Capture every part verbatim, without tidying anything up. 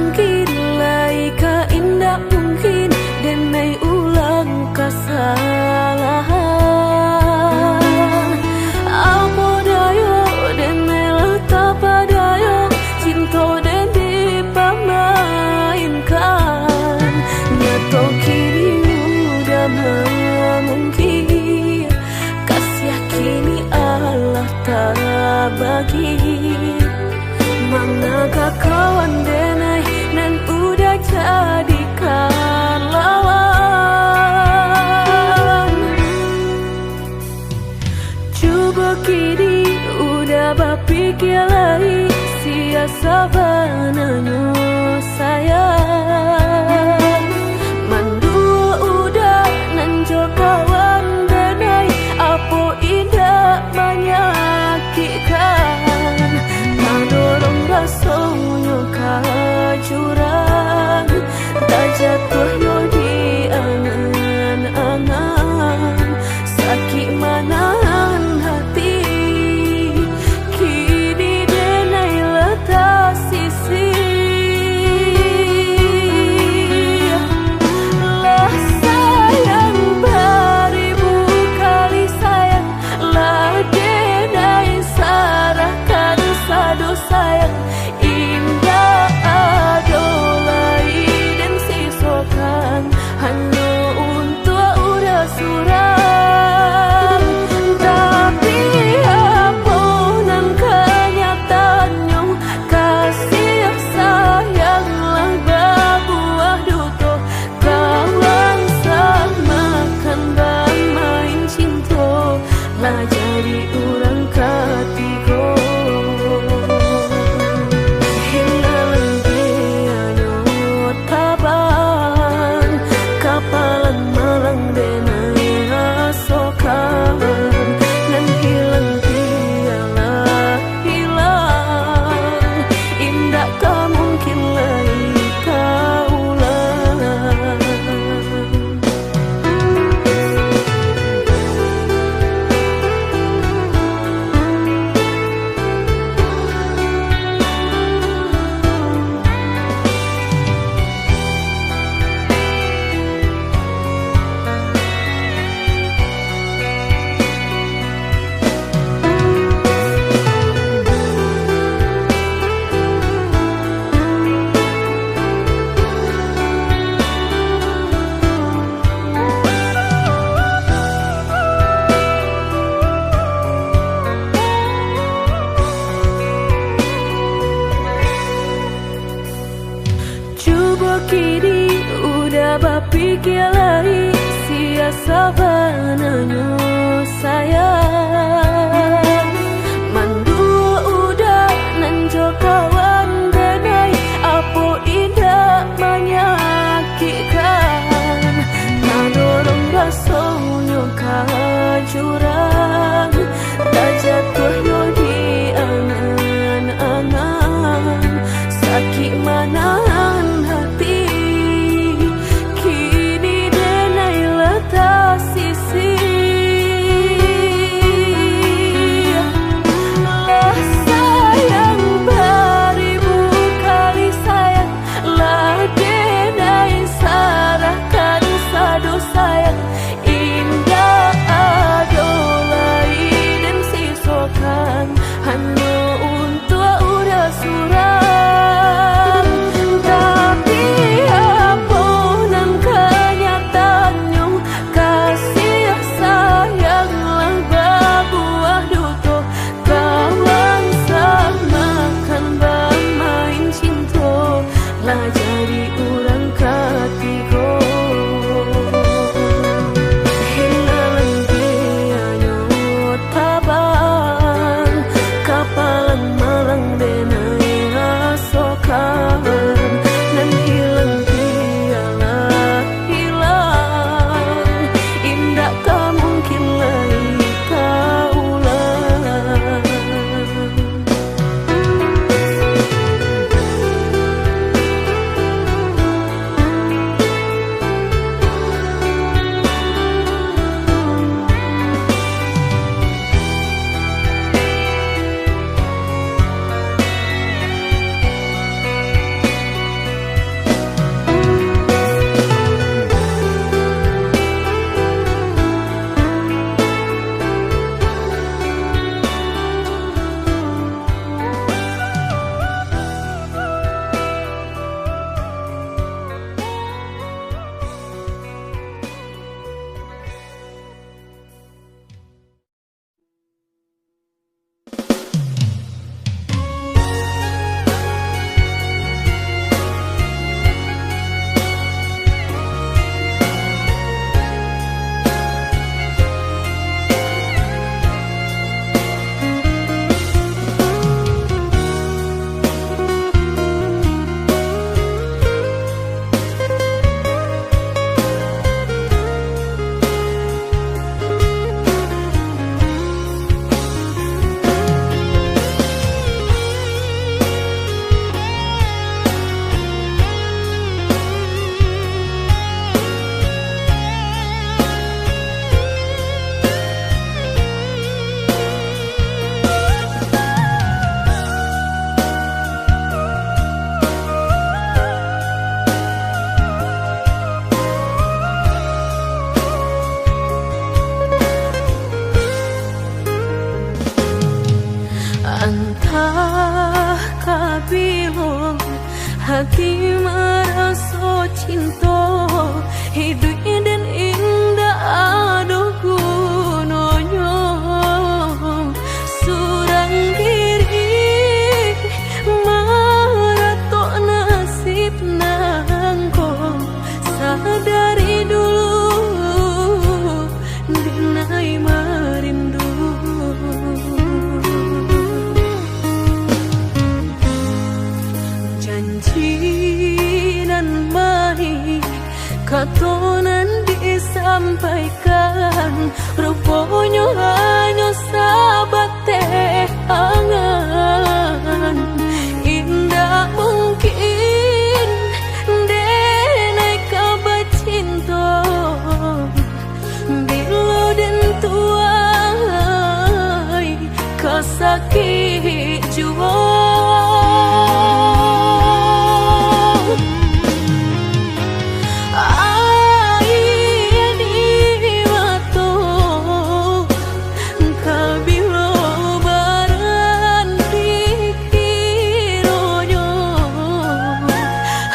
Mungkin lai ka indak mungkin, denai ulang kasalahan. Apo dayo, denai lah tapadayo, cinto den dipamainkan. Nyato kini udah mamungkir, kasiah kini alah tabagi. Manga ka kawan denai nan udah jadikan lawan. Cubo kini udah bapikia lai, sia sabananyo sayang. Manduo udah nan jo kawan denai, apo indak manyakikkan. Tadorong rasonyo ka jurang, tajatuah yo di angan-angan. Sakik manahan hati, kini denai lah tasisih. Lah sayang baribu kali sayang, lah denai sarahkan sado sayang. Indak ado lai den sisokan, hanyo untuak urang surang. Tapi, apo nan kanyataannyo, kasih sayang lah babuah duto. Kawan samakan bamain cinto, lah jadi urang katigo. Hilang pianyo tabang, kapalan malang denai rasokan. Nan hilang pialah hilang, indak ka mungkin lai taulang. Cubo kini udah bapikia lai, sia sabananyo sayang. Manduo udah nan jo kawan denai, apo indak manyakikkan. Tadorong rasonyo ka jurang, tajatuah yo di angan-angan. Sakik manahan hati, kini denai lah tasisih. Lah sayang baribu kali sayang, lah denai sarahkan sado sayang. Indak ado lai den sisokan, hanyo untuak urang surang. Hati maraso cinto, iduik den indak ado gunonyo. Surang diri maratok nasib nangko, sadari dulu dinai marindu. Janji nan maih, kato nan disampaikan, ruponyo hanyo sabateh angan. Indak mungkin denai ka bacinto, bilo den tuai ka sakik juo. Aia di mato, ka bilo baranti kironyo,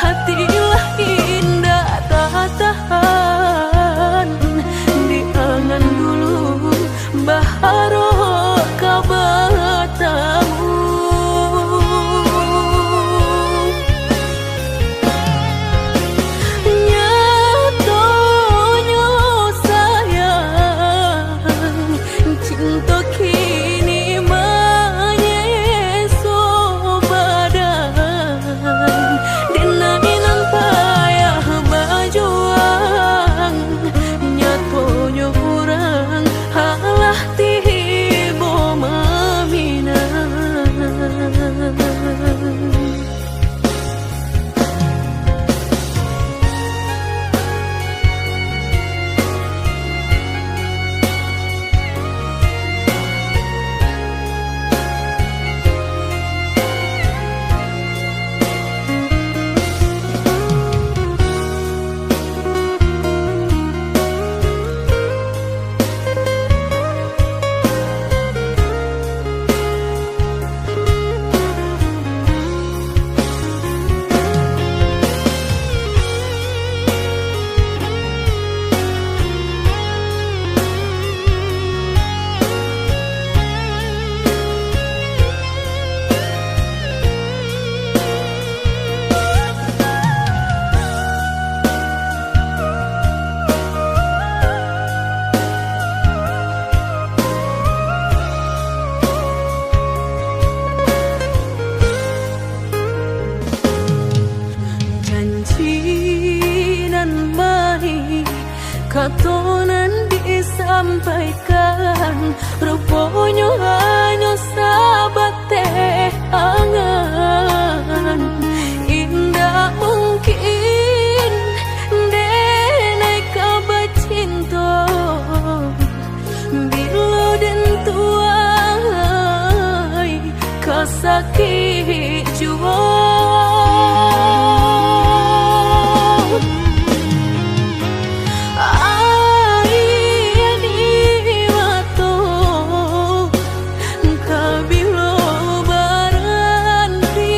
hati lah indak tatahan di angan dulu, baharok ka batamu. Nyatonyo sayang, cinto kini manyeso badan. Denai nan payah bajuang, nyatonyo urang alah tibo maminang. Janji nan maih, kato nan disampaikan, ruponyo hanyo sabateh angan. Indak mungkin denai ka bacinto, bilo den tuai ka sakik juo. Aia di mato, ka bilo baranti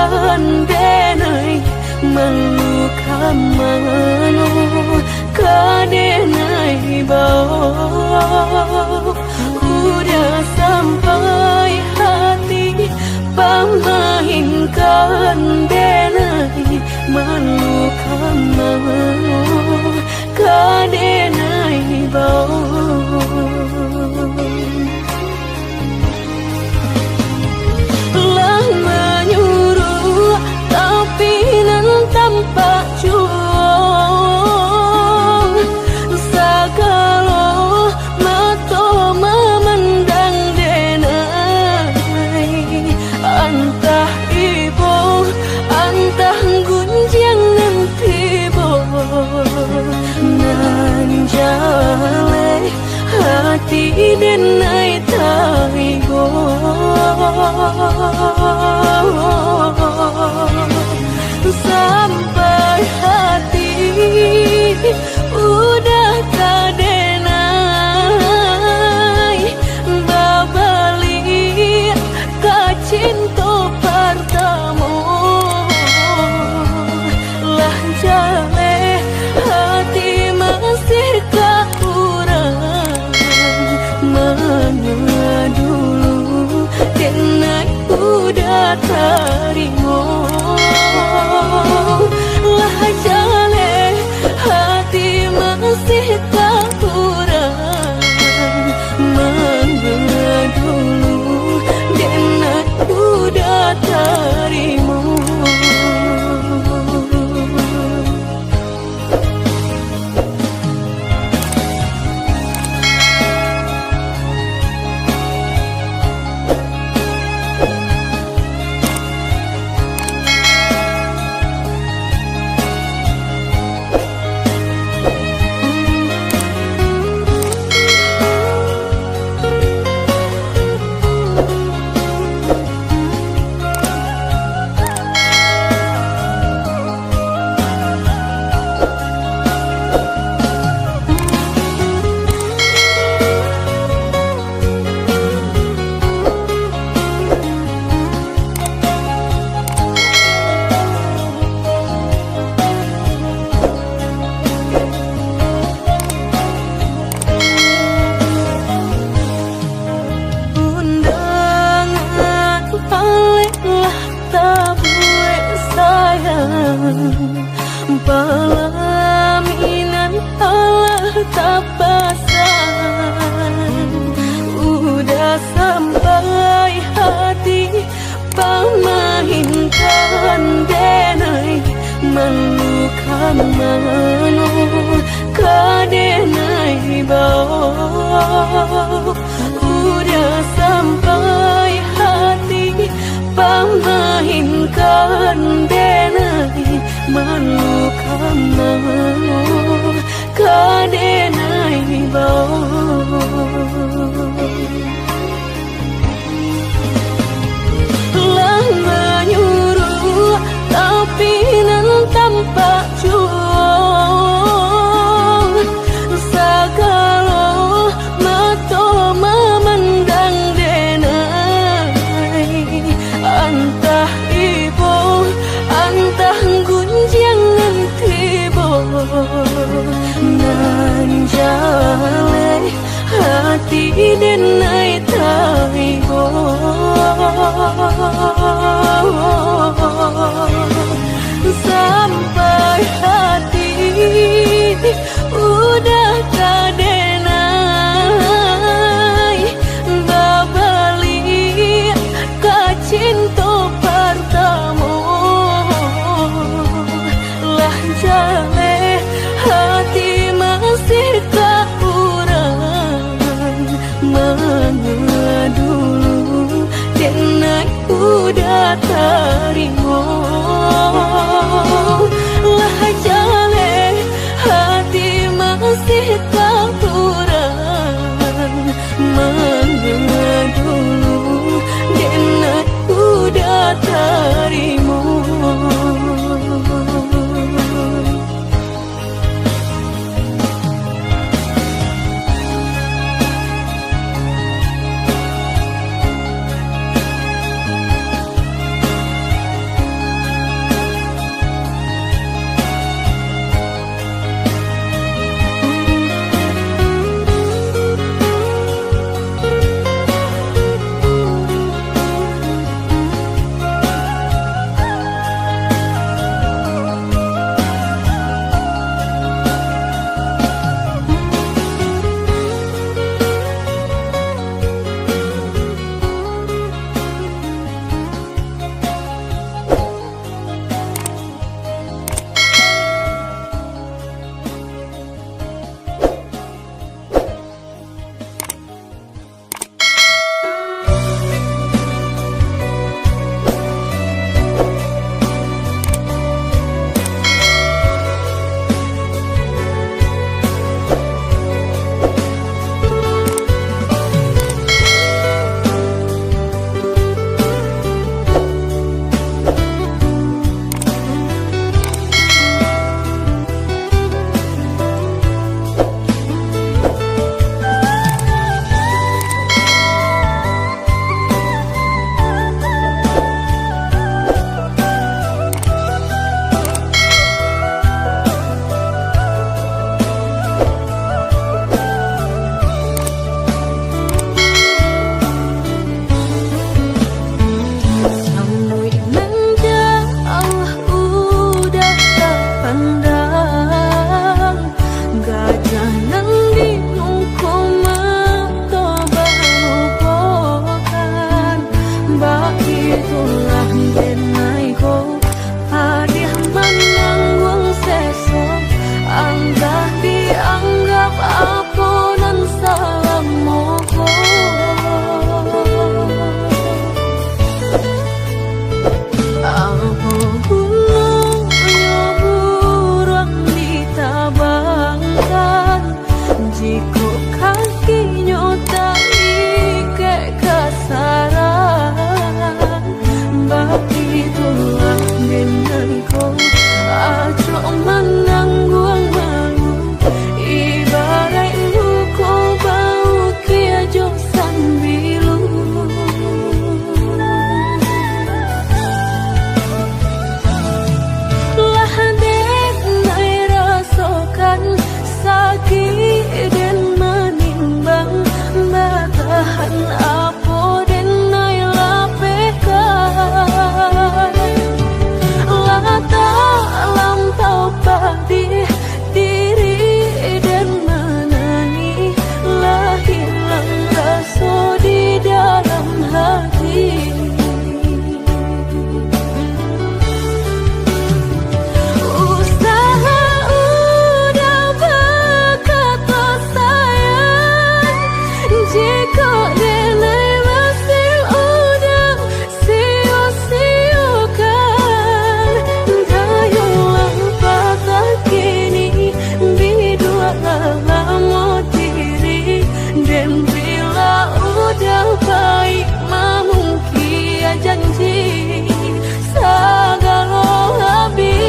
Kan denai malu ka mano, ka denai bao. Udah sampai hati pamainkan denai malu ka mano, ka denai bao. Lah manyuruh, tapi nan tampak juo. Sagalo mato mamandang denai. Antah ibo, antah gunjiang nan tibo. Nan jaleh hati denai taibo. Sampai hati udah ka denai babaliak ka cinto partamo. Lah jaleh hati masih ka urang, manga dulu denai udah tarimo. Lah jaleh hati masih ka urang, manga dulu denai udah tarimo. Undangan alek lah tabuek sayang, palaminan alah tapasang. Udah sampai hati pamainkan denai, malu ka mano ka denai bao. Udah sampai hati pamainkan denai, malu ka mano ka denai bao. Lah manyuruh, tapi nan tampak juo. Sagalo mato mamandang denai. Antah ibo, antah gunjiang nan tibo. Nan jaleh hati denai taibo. Sampai hati udah ka denai babaliak ka cinto partamo. Lah jaleh hati masih ka urang, manga dulu denai udah tarimo. Lah jaleh hati masih ka urang, manga dulu denai udah tarimo. Itulah denai ko, padiah manangguang seso, antah dianggap apo nan salamo ko. Apo gunonyo buruang ditabangkan, jikok kakinyo taikek ka sarang? Baitulah denai ko, acok manangguang malu, ibaraik buko baukia jo sambilu. Lah denai rasokan sakik den manimbang, batahan apo denai lapehkan. Lah talampau padiah diri den manangih, lah hilang raso di dalam hati. Usaha udah bakato sayang, jikok denai masih udah sio-siokan, dayulah patah kini, bidualah lamo diri, den bila udah baik mamungkia janji, sagalo habih.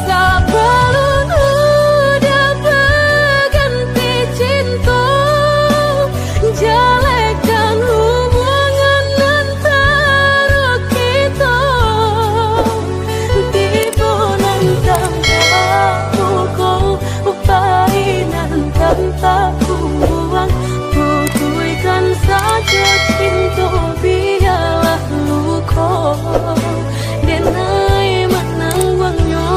Sabalun udah baganti cinto, jalehkan hubungan antaro kito. Tibo nan tanpa buko, pai nan tanpa buang, putuihkan sajo cinto, bialah luko denai manangguangnyo.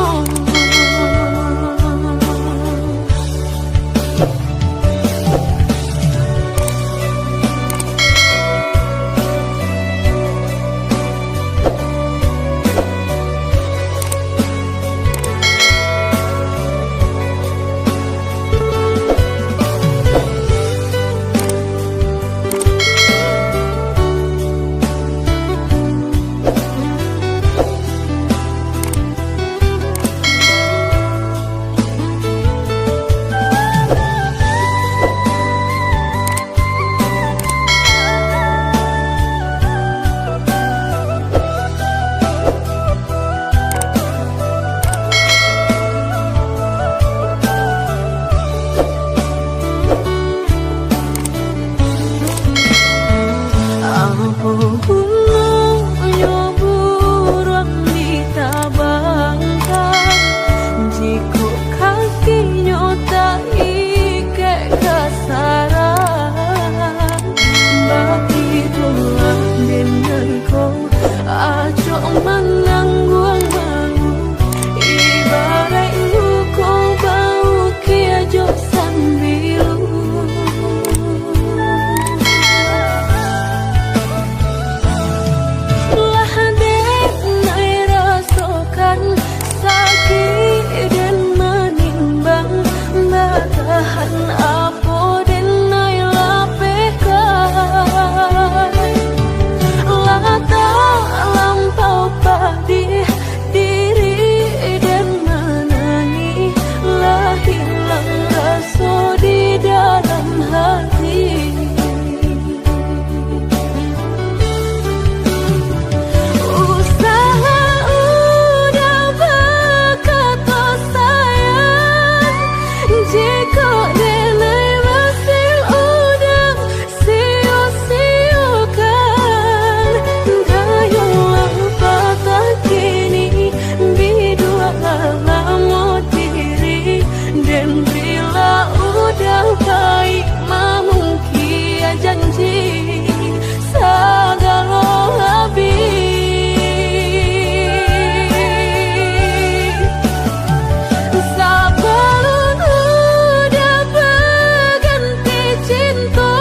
Cinto,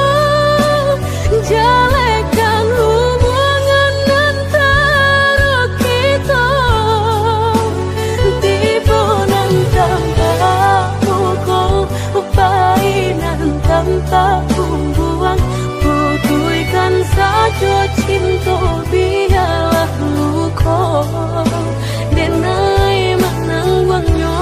jalekan hubungan antaro kito. Tibo nan tampak pokok, pai nan tampak bumbuang. Putuihkan sajo cinto, bialah luko denai manangguangnyo.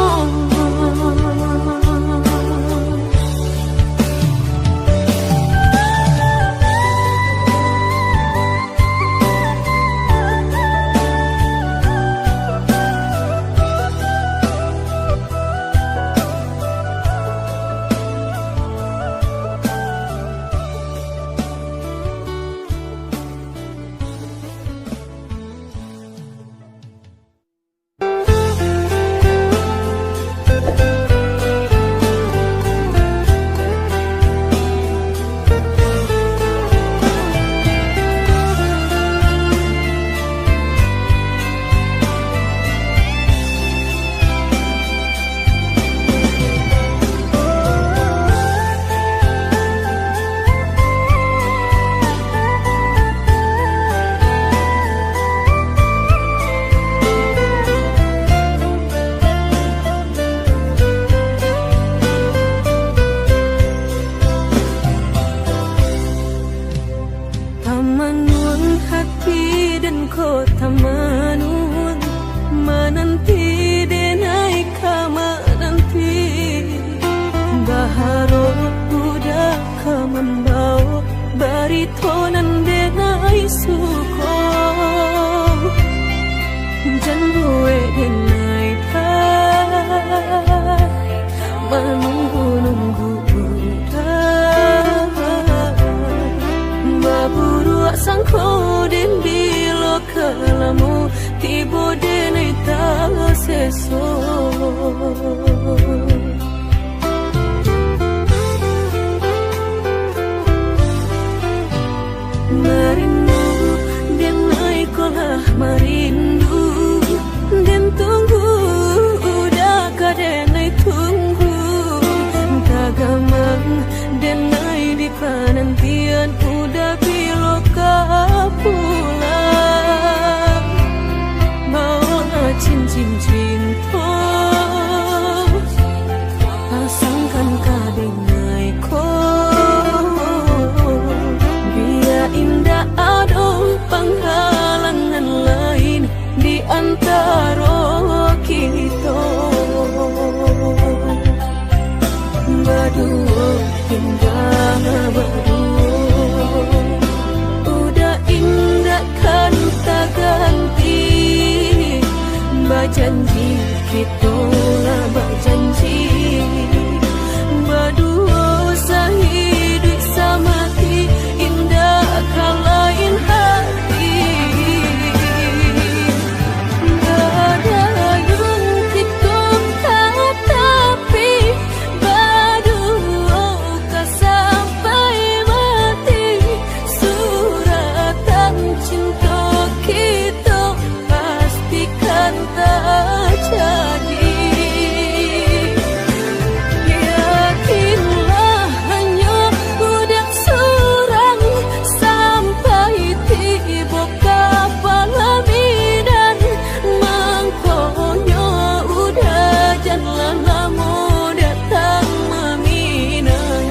Tamanuang hati den ko tamanuang, mananti denai ka mananti. Baharok uda ka mambawo barito nan denai suko. Jan buek denai ka manunggu-nunggu uda. Baburuak sangko den bilo ka lamo, tibo denai taseso. Marindu denai ko lah marindu, den tunggu uda ka denai tunggu. Tagamang denai di panantian, uda bilo ka pulang. Bawolah cincin cinto, pasangkan ka denai ko. Bia indak ado panghalang nan lain di antaro kito. Baduo indak baduo, uda indak kan taganti. Bajanji kito lah bajanji, baduo sahiduik samati, indak ka lain hati. Badayun kito ka tapi, baduo ka sampai mati. Suratan cinto kito pastikan tajadi. Yakinlah, hanyo uda surang sampai tibo ka palaminan. Mangkonyo uda janlah lamo datang maminang.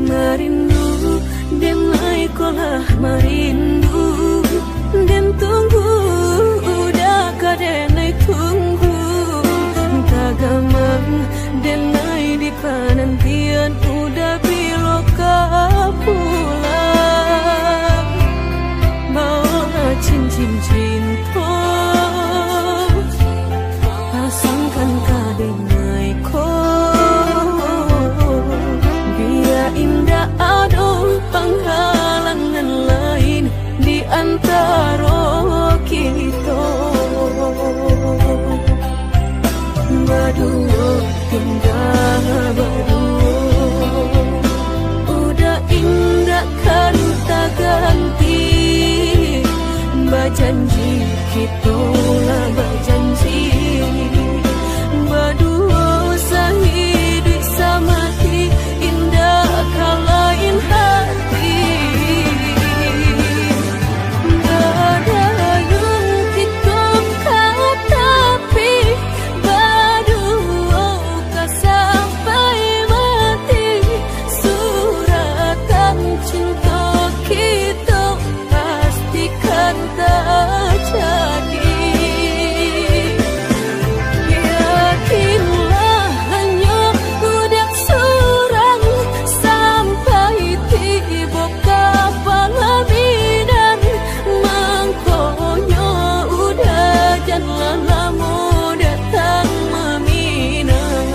Marindu, denai ko lah marindu, den tunggu uda ka denai tunggu. Tagamang denai di panantian, uda bilo ka pulang. Kito lah bajanji, baduo sahiduik samati, indak ka lain hati. Badayun kito ka tapi, baduo ka sampai mati. Suratan cinto kito pastikan tajadi. Yakinlah, hanyo budak surang sampai tibo ka palaminan. Mangkonyo uda jan lah lamo datang maminang.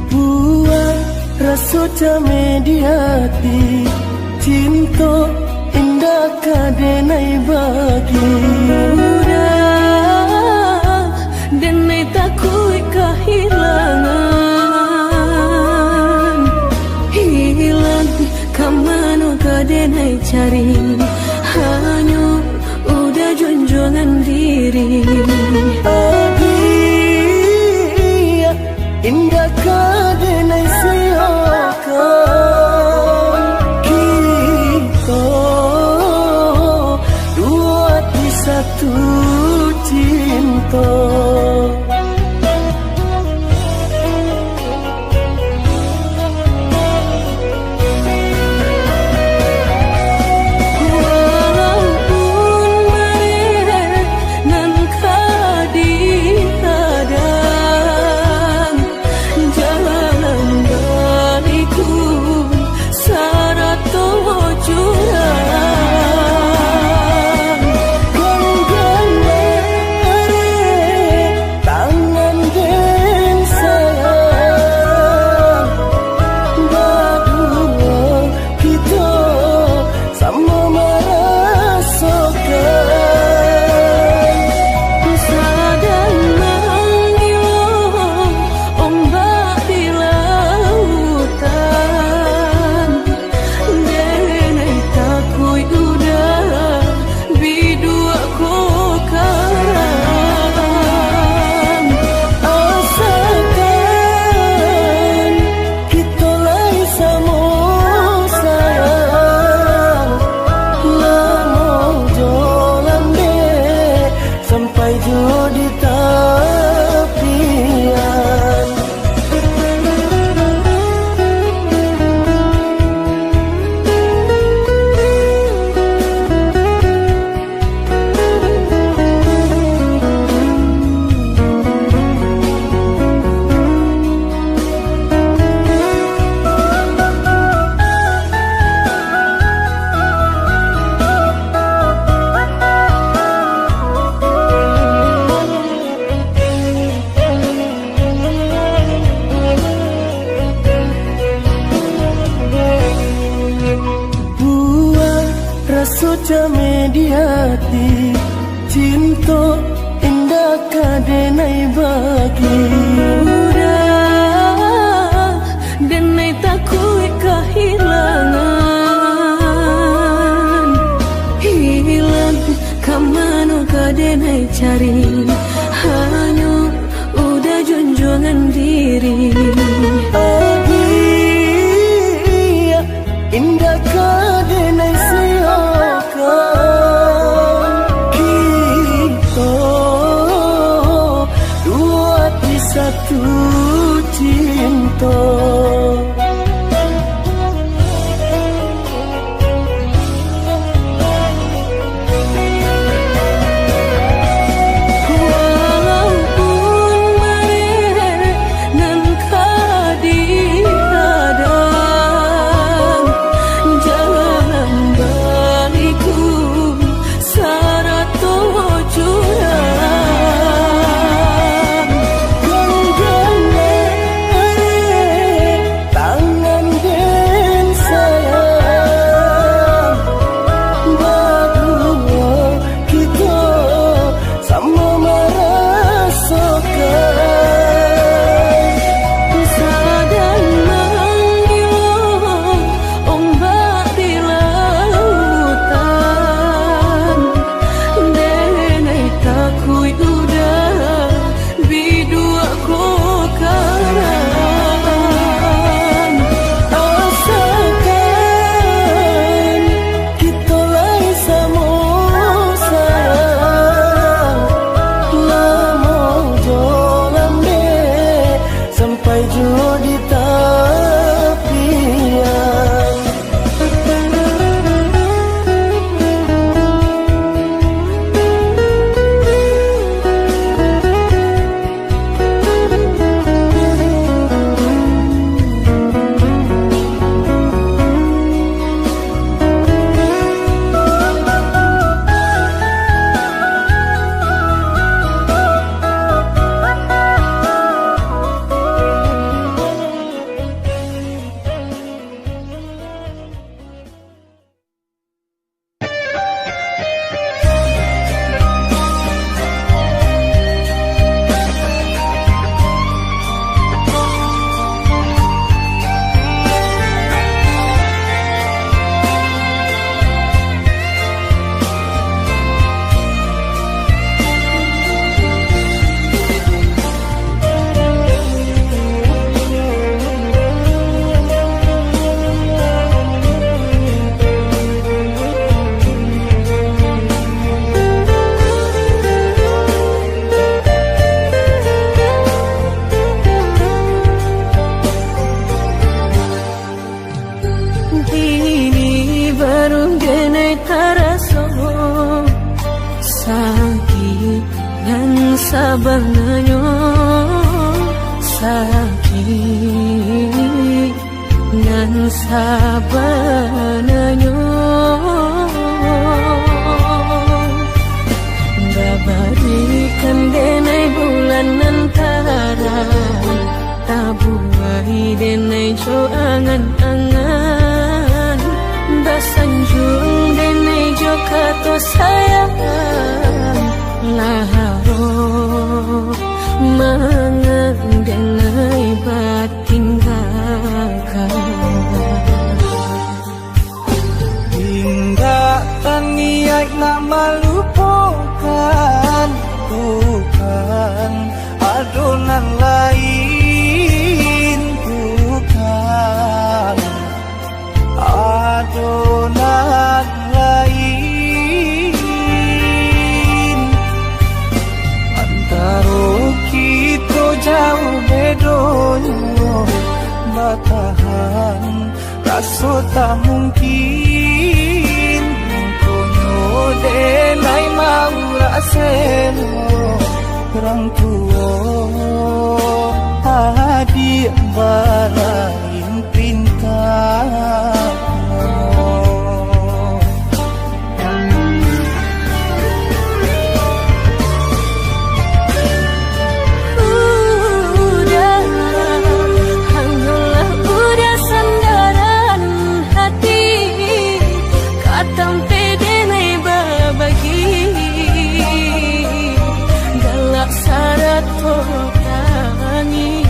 Buah raso cameh di ati, cinto indak ka denai bagi. Udah, denai takuik kahilangan. Hilang ka mano ka denai cari, hanyo udah junjuangan diri. Agiah indak ka denai siokan, kito duo ati satu cinto. Walaupun bareh nan ka dihadang, jalan baliku sarato jurang. Ganggang bareh tangan den sayang, baduo kito samo marasokan. Sadang manggilo ombak di lautan, denai takuik udah biduak ko karam. Asakan kito lai samo sayang, lamo jo lambek sampai jo di tapian. Buah raso cameh di ati, cinto indak ka denai bagi. Udah, denai takuik kahilangan. Hilang ka mano ka denai cari, hanyo Adiak, indak ka denai siokan, kito duo ati satu cinto. Walaupun barek nan ka dihadang, jalan baliku sarato jurang. Ganggang arek tangan den sayang, baduo kito samo marasokan. Sadang manggilo ombak di lautan, denai takuik udah biduak ko karam. Asakan kito lai samo sayang, lamo jo lambek sampai juo di tapian. Kini baru denai taraso sakik nan sabananyo, sakik nan sabananyo. Babarikan denai bulan nan tarang, tabuai denai jo angan-angan, basanjuang denai jo kato sayang. Lah aro mangan denai batinggakan. Indak taniaik nak malupokan, bukan ado nan lain, bukan ado nan lain. Antaro kito jauh bedonyo, batahan raso tak mungkin, mangkonyo denai maurak selo, urang tuo adiak balain pinta. Udah, hanyolah udah sandaran hati, ka tampek denai babagi, galak sarato tangih.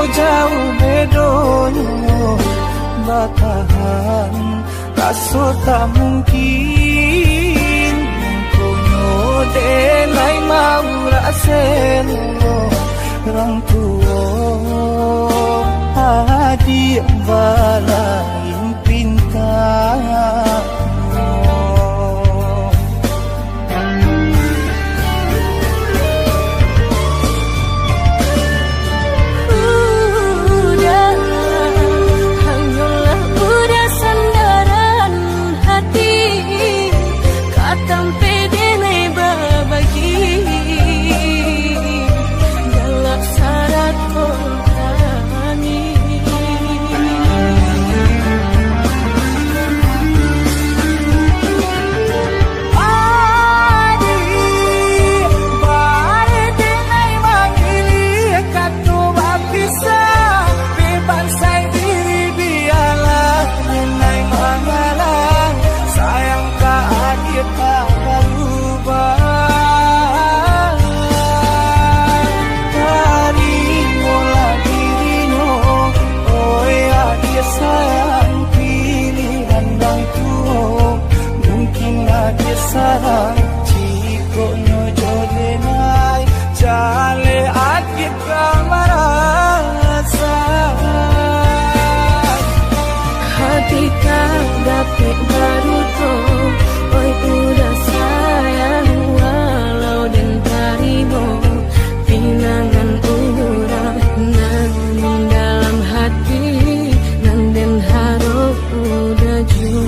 Jauah bedonyo batahan, raso tak mungkin. Mangkonyo denai maurak selo, urang tuo adiak balain pinta. Udah, hanyolah udah sandaran hati, ka tampek denai babagi, galak sarato tangih. Adik, bareh denai mangilih kato bapisah, dek bansai diri bialah denai mangalah, sayang ka adiak tak barubah. Tarimolah dirinyo, oi adiak sayang, pilihan urang tuo. Mungkin adiak salah, jikok nyo jo denai, jaleh adiak ka marasa. Hati ka dapek baduto, oi udah sayang, walau den tarimo pinangan urang nan dalam hati, nan den harok udah juo.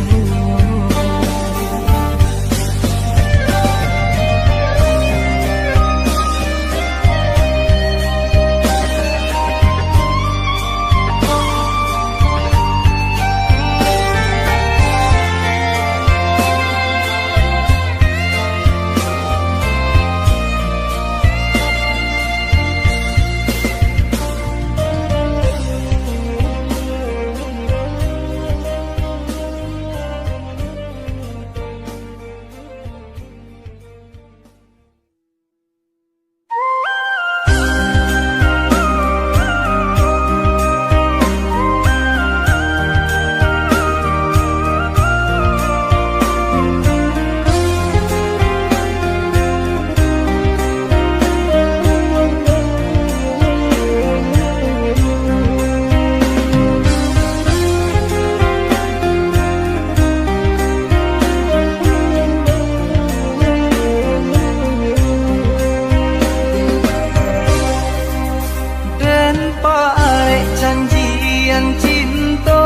Den parek janjian cinto,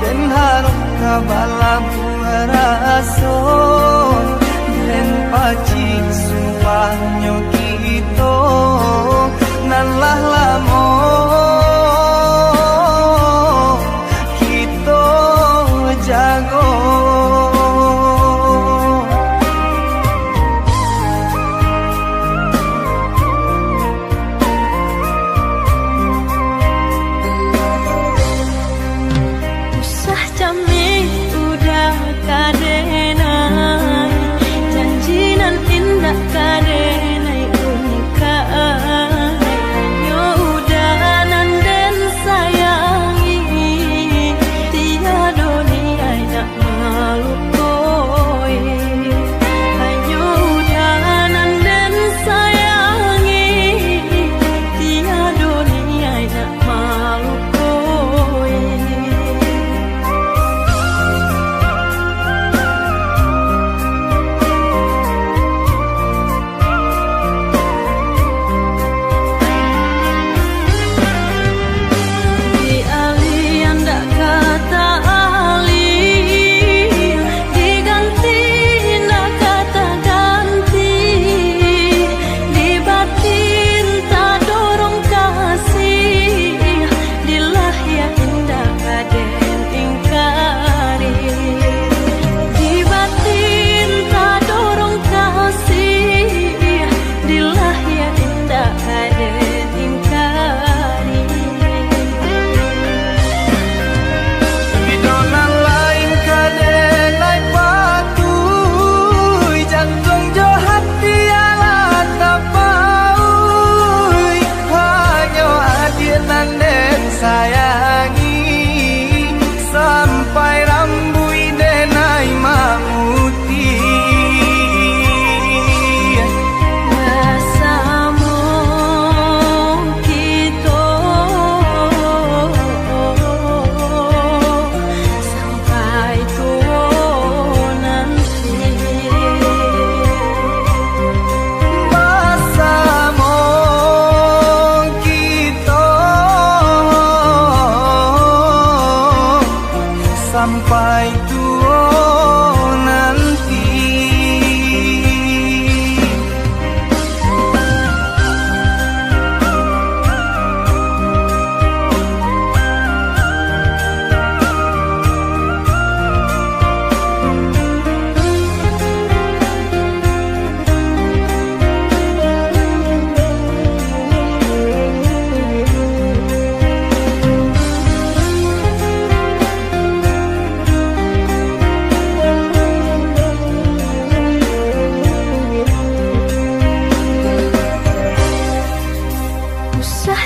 den harok ka balabuah raso, den pacik sumpahnyo kito nan lah lamo kito jago.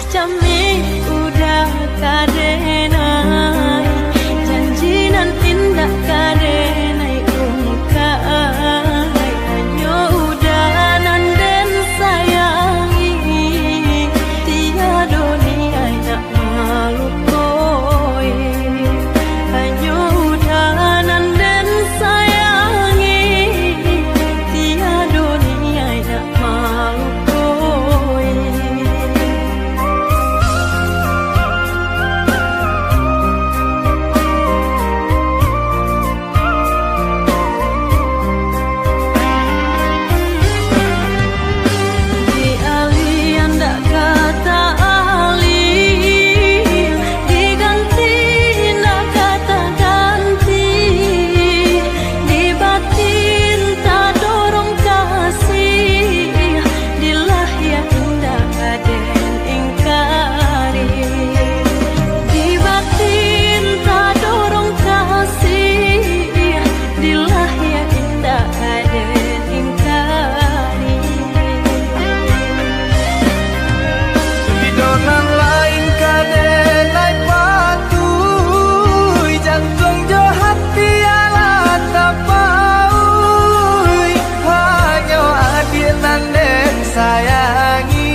Kami udah ka denai, janji nan indak ka denai ungkai. Hanyo udah nan den sayangi, tiado niaik nak malukoi. Hanyo udah nan den sayangi, tiado niaik nak malukoi. Di alih indak ka ta-alih, diganti indak ka taganti, di batin tadorong kasih, di lahia indak ka den ingkari. Di batin tadorong kasih, di lahia indak ka den ingkari. Di donan lain ka den lai patuih, jantuang jo hati alah tapauih. Hanyo adiak nan den sayangi,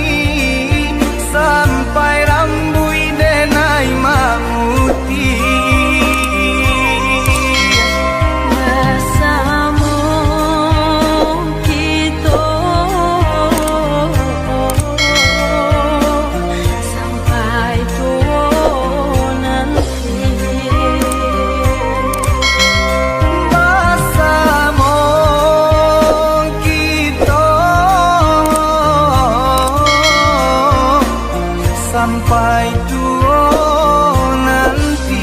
sampai rambuik den ai mamutiah. Basamo kito sampai tuo nanti. Basamo kito sampai tuo nanti.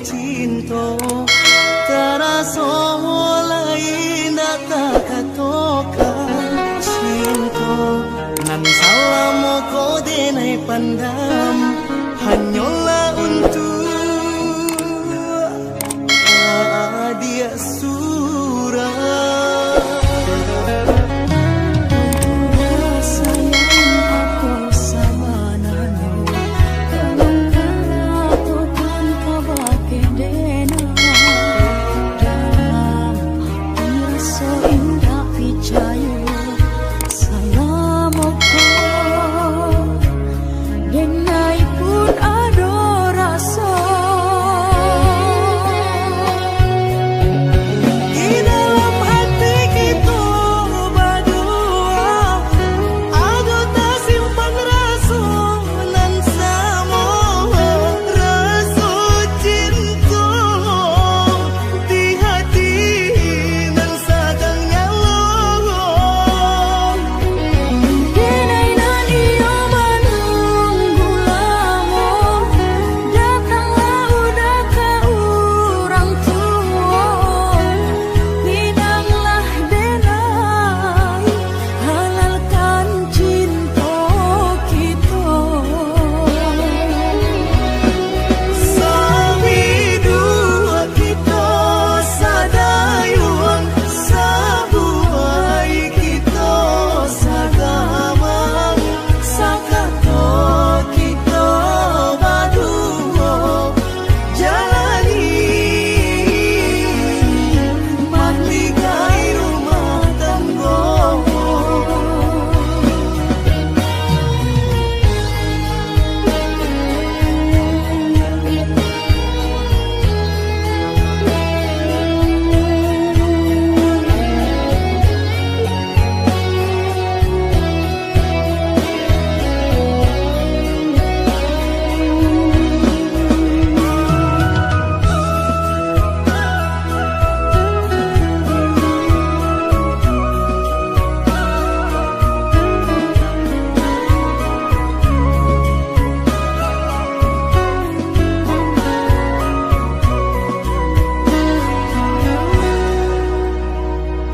Cinto, taraso lai indak takatokan. Cinto, nan salamo ko denai pandam, hanyolah untuak adiak surang. Sayang, apo sabananyo, tolong katokan kabake denai. Dalam ati raso indak picayo, salamo ko denai pun ado raso. Di dalam hati kito baduo, ado tasimpan raso nan samo, raso cinto di hati nan sadang nyalo. Denai nan iyo manunggu lamo, datanglah udah ka urang tuo. Pinanglah denai, halalkan cinto kito. Sabiduo kito sadayuang, sabuai kito sagamang, sakato kito baduo jalani, mandigai rumah tanggo.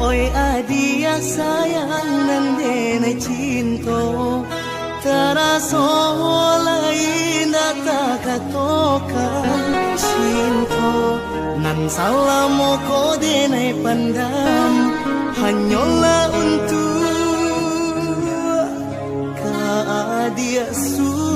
Oi adiak sayang nan denai cinto, taraso lai indak takatokan. Cinto nan salamo ko denai pandam, hanyolah untuak ka adiak su-